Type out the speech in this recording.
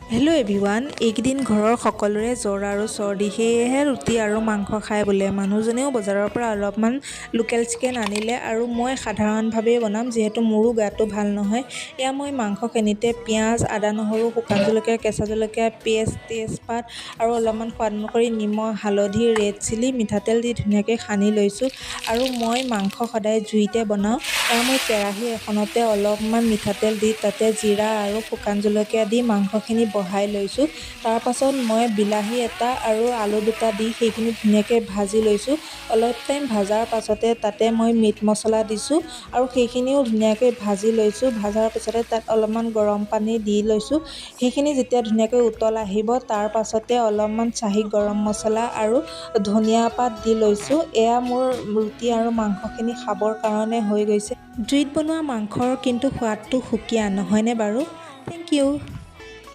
Hello' everyone, এইকেইদিন ঘৰৰ সকলোৰে জ্বৰ আৰু চৰ্দি, সেয়েহে ৰুটি আৰু মাংস খাই বোলে। মানুহজনেও বজাৰৰ পৰা অলপমান লোকেল চিকেন আনিলে আৰু মই সাধাৰণভাৱেই বনাম, যিহেতু মোৰো গাটো ভাল নহয়। এয়া মই মাংসখিনিতে পিঁয়াজ, আদা, নহৰু, শুকান জলকীয়া, কেঁচা জলকীয়া, পেষ্ট, তেজপাত আৰু অলপমান সোৱাদ অনুসৰি নিমখ, হালধি, ৰেড চিলি, মিঠাতেল দি ধুনীয়াকৈ সানি লৈছোঁ। আৰু মই মাংস সদায় জুইতে বনাওঁ। এয়া মই কেৰাহী এখনতে অলপমান মিঠাতেল দি তাতে জিৰা আৰু শুকান জলকীয়া দি মাংসখিনি বহাই লৈছোঁ। তাৰপাছত মই বিলাহী এটা আৰু আলু দুটা দি সেইখিনি ধুনীয়াকৈ ভাজি লৈছোঁ। অলপ টাইম ভজাৰ পাছতে তাতে মই মিট মছলা দিছোঁ আৰু সেইখিনিও ধুনীয়াকৈ ভাজি লৈছোঁ। ভজাৰ পিছতে তাত অলপমান গৰম পানী দি লৈছোঁ। সেইখিনি যেতিয়া ধুনীয়াকৈ উতল আহিব, তাৰ পাছতে অলপমান চাহী গৰম মছলা আৰু ধনিয়া পাত দি লৈছোঁ। এয়া মোৰ ৰুটি আৰু মাংসখিনি খাবৰ কাৰণে হৈ গৈছে। জুইত বনোৱা মাংসৰ কিন্তু সোৱাদটো সুকীয়া, নহয়নে বাৰু? Thank U.